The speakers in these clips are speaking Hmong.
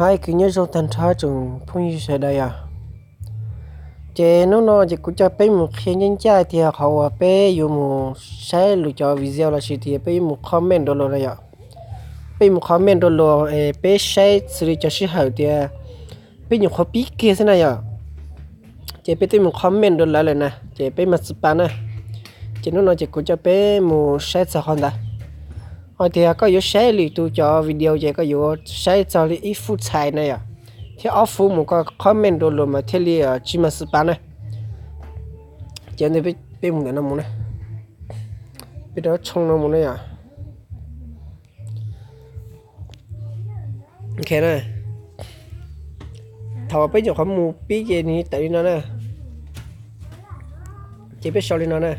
Hais kwv nyob zoo tag nrho tsoom phooj ywg sawv daws yom. Ces hnub no ces kuv coj peb mus qhia ncaj ncaj tias qhov uas peb yuav mus saib lwm cov video lossis tias peb yuav mus comment rau luag na yom. Peb mus comment rau luag, peb saib xws li cov sij hawm tias peb nyuam qhuav pib kiag xwb na yom. Ces peb twb mus comment rau lawv lawm na, ces peb mas xwb pa na. Ces hnub no ces kuv coj peb mus saib txog qhov ntawd. Hos tias koj yuav saib lwm tus cov video ces koj yuav saib txog li ib fub txhais na yom, thiab ob fub mus koj comment rau luag mas thiaj li tsis mas xwb pa na. Ces peb mus ntawm no mus na, peb rau tshoo no mus na yom. Ok na, thaum peb nyuam qhuav mus pib ces nws tawm li no na, ces peb sau li no na,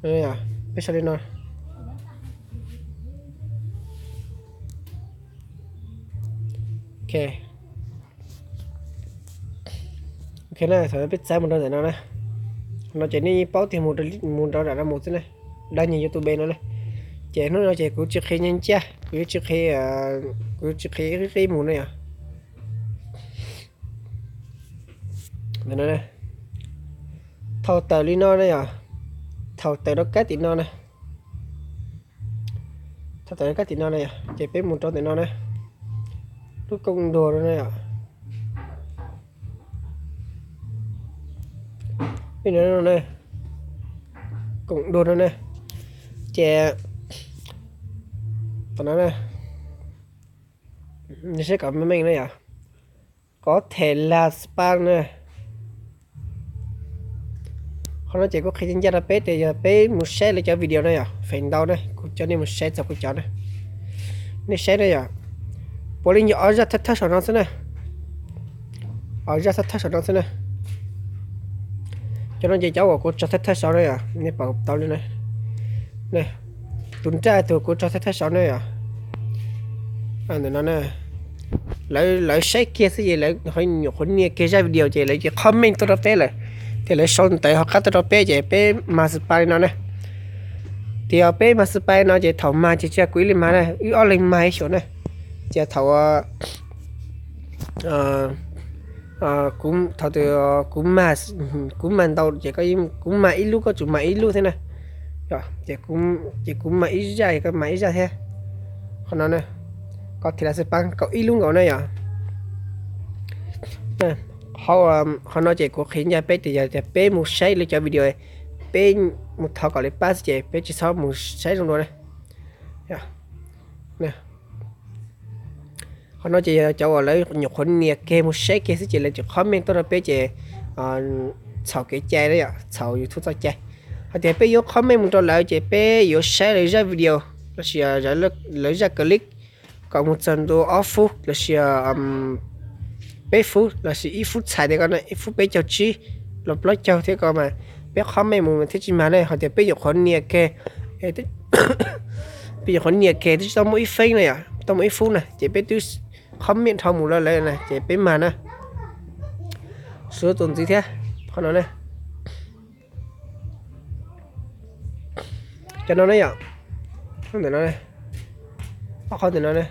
peb sau li no. Ok, ok na, thaum peb txav mus rau ntawm no na, no ces nej yeej paub tias mus rau nram no mus xwb na, dab nyeg YouTube no na. Ces hnub no ces kuv tsis qhia ncaj ncaj, kuv yuav tsis qhia, kuv yuav tsis qhia ib qib mus na yom. Thaum tawm li no na yom, thaum tawm rau kab tim no na, thaum tawm rau kab tim no na yom, ces peb mus rau ntawm no na, lub koom duag no na yom. Peb no na, koom duag no na, ces tom no na, saib kom meej meej na yom, có thể là spam na. Qhov no ces kuv qhia ncaj ncaj rau peb tias yog peb mus saib lawv cov video na yom, feem ntau na kuv coj nej mus saib txog kuv cov na. Nej saib na yom, puav leej yog ob zaj thawj thawj saum no xwb na, ob zaj thawj thawj saum no xwb na. Cov no ces cov uas kuv tso thawj thawj saum na yom, nej pom tau li na. Tus nraj tus kuv tso thawj thawj saum na yom. Ntawm no na, lawv saib kiag xwb ces lawv nyuam qhuav nias kiag zaj video ces lawv ces comment tuaj rau peb lawm, ces lawv sau ntawv hauv qab tuaj rau peb ces peb mag xwb pa li no na. Tias peb mag xwb pa li no ces thaum mag ces tsis yog kuv ib leeg mag na, wb ob leeg mag ib xyuas na. Ces thaum thaum kuv mag ntau ces kuv mag ib lub koj tsuas mag ib lub thiab na. Ces kuv mag ib zaj koj mag ib zaj thiab. Qhov no na, có thể là spam kaum ib lub nkaus na yom. Qhov no ces kuv qhia ncaj peb tias yog tias peb mus saib lawv cov video, peb mus thov kom lawv pab xwb ces peb tsis txhob mus saib zoo dua na. Qhov no ces yog cov uas lawv nyuam qhuav nias kiag mus saib kiag xwb ces lawv tseem comment tuaj rau peb ces txhaum kev cai na yom, txhaum YouTube txoj cai. Hos tias peb yuav comment mus rau lawv ces peb yuav saib lawv zaj video lossis lawv zaj clip kom mus txog ntua ob fub lossis peb fub lossis ib fub txhais tias ko ib fub peb caug tsib los plaub caug thiab ko mas peb comment mus thiaj tsis mag ne. Hos tias peb nyuam qhuav nias kiag, peb nyuam qhuav nias kiag twb tsis tau muaj ib feeb na yom, tau muaj ib fub na ces peb twb comment dhau mus rau lawv na ces peb mag na. Suav tus ntxiv thiab, qhov no na. Cov no ne yom, ntawm no, ob qhov ntawm no.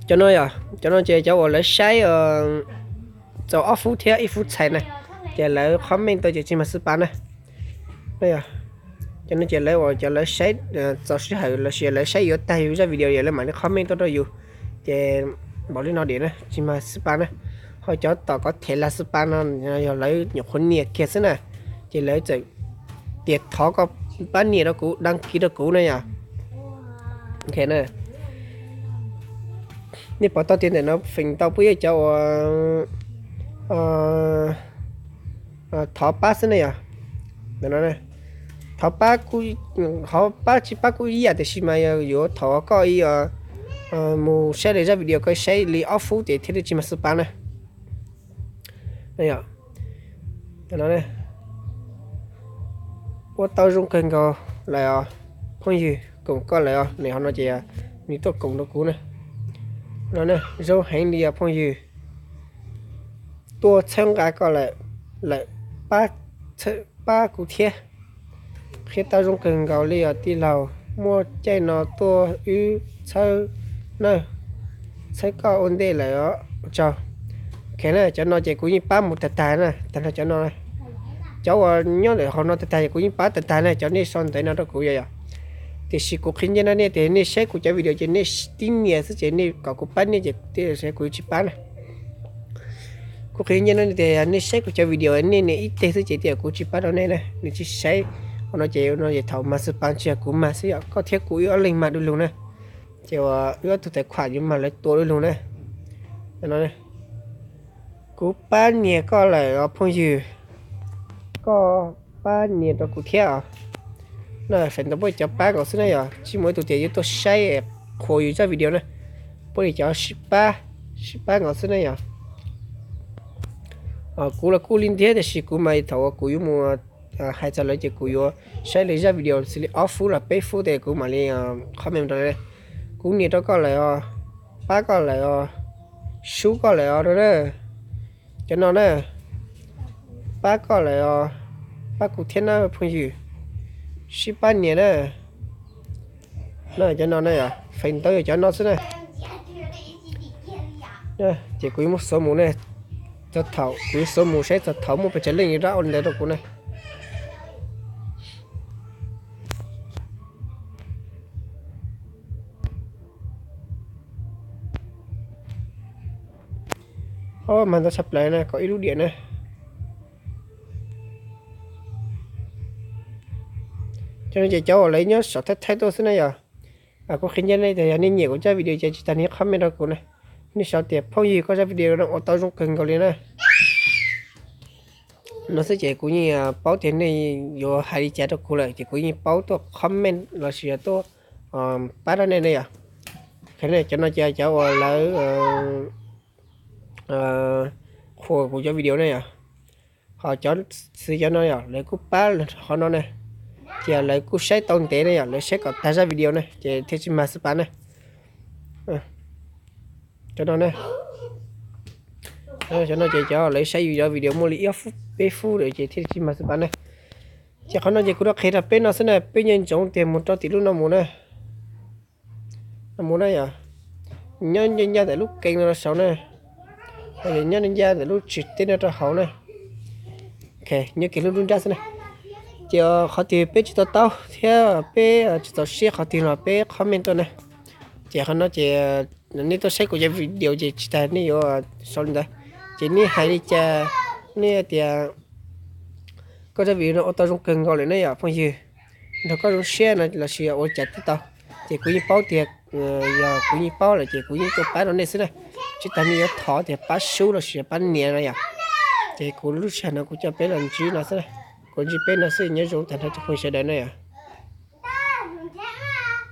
Cov no yom, cov no ces cov uas lawv saib txaus ob fub thiab ib fub txhais na, ces lawv comment tuaj ces tsis mag xwb pa na. Cov no ces lawv uas cov lawv saib txaus sij hawm lossis lawv saib yuav tag yus zaj video lawv mam li comment tuaj rau yus, ces npaum li no diam na tsis mag xwb pa na. Ho cov tom có thể là spam no yog lawv nyuam qhuav nias kiag xwb na, ces lawv txawm tias thov koj pab nias rau kuv, đăng ký rau kuv na yom. Ok na, nej pom tau tias ntawm no feem ntau puab yog cov uas thov pab xwb ne yom. Ntawm no, thov pab, thov pab tsis pab kuj ib yam, tiam sis mas yog yuav thov koj ib mus saib lawv zaj video koj saib li ob fub ces thiaj li tsis mag xwb pab na. Ua tau zoo kawg nkaus lawm os phooj ywg, koom koj lawm os. Nws ho no ces nws tuaj koom rau kuv na. No zoo heev li os phooj ywg, tuaj txhawb nqa koj lawm, lawm pab kuv thiab. Qhia tau zoo kawg nkaus li os tij laug. Muaj caij no tuaj wb txhawb na, txhawb koj ua ntej lawm os. Tsaug. Ok na, cov no ces kuv yeej pab mus tag tag na, tag nrho cov no. Cov uas nyob ntawm hauv no tag tag ces kuv yeej pab tag tag na, cov nej sau ntawv no rau kuv yom yom. Tiam sis kuv qhia ncaj no nej tias nej saib kuv cov video ces nej tib nias xwb ces nej kom kuv pab nej ces kuv tsis pab na. Kuv qhia ncaj no nej tias nej saib kuv cov video nej nias ib teg xwb ces tias kuv tsis pab rau nej na, nej tsis saib. Qhov no ces no ces thaum mag xwb pab tsis yog kuv mag xwb yom, koj thiab kuv wb ob leeg mag du lug na. Ces uas wb ob tug tais khuam yuav mag lawv tua du lug na. Kuv pab nias koj lawm os phooj ywg, koj pab nias rau kuv thiab os. Na, feem ntau puab cov pab nkaus xwb na yom, tsis muaj ib tug tias yuav tuaj saib qhuas yus zaj video na. Puab li cov sib pab, sib pab nkaus xwb na yom. Kuv los kuj li ntiag tiam sis kuv mas thaum uas kuv yuav mus hais txog lawv ces kuv yuav saib lawv zaj video xws li ob fub los peb fub tes kuv mam li comment rau lawv. Kuv nias rau koj lawm os, pab koj lawm os, sub koj lawm os na. Cov no na, pab koj lawm os, pab kuv thiab na phooj ywg, sib pab nias na. Cov no na yom, feem ntau yog cov no xwb na. Ces kuv yuav muab xuav mus ne, txog thaum kuv yuav xuav mus saib txog thaum muaj pes tsawg leej yuav rov ua li ntawd rau kuv na. Ob, mag ntau tshaj plaws na, kaum ib lub diam na. Cov no ces cov uas lawv nyob saum thaib thaib tuaj xwb na yom. Kuv qhia ncaj nej tias yog nej nyiam kuv cov video ces tsis tas nej comment rau kuv na. Nej sau tias phooj ywg koj zaj video no ua tau zoo kawg nkaus li na. No xwb ces kuv yeej paub tias nej yuav hais li cas rau kuv lawm ces kuv yeej paub tuaj comment los sis yog tuaj pab rau nej ne yom. Cov no ces cov uas lawv qhuas kuv cov video ne yom. Ho cov xwv cov no yom lawv kuj pab qhov no ne, ces lawv kuj saib tau ntev ne yom, lawv saib kom tag zaj video ne ces thiaj tsis mag xwb pab ne. Cov no ne, cov no ces cov lawv saib yus cov video muaj li ib ob fub peb fub lawm ces thiaj tsis mag xwb pab ne. Ces qhov no ces kuv rov qhia rau peb no xwb na, peb nco ntsoov tias mus rau tim lub no mus na. No mus na yom, nyob ncaj ncaj ntawm lub kees no rau saud na, nyob ncaj ntawm lub tsis teb no rau hauv na. Nyob kiag lub nruab nrab xwb na. Ces qhov twg peb tsis to taub thiab peb tsis txaus siab qhov twg los peb comment tuaj na. Ces qhov no ces nej tuaj saib kuv cov video ces tsis tas nej yuav sau li ntawd. Ces nej hais li cas, nej tias koj zaj video no ua tau zoo kawg nkaus lawm ne yom phooj ywg, nrog koj zoo siab no los sis ua li cas twb tau. Ces kuv yeej paub tias yog kuv yeej paub lawm ces kuv yeej tuaj pab rau nej xwb na. Tsis tas nej yuav thov tias pab sub los sis pab nias no yom. Ces kuv lub sij hawm no kuv coj peb los ntsib no xwb, kuv ntsib peb no xwb, nyob zoo tag nrho cov phooj ywg sawv daws na yom.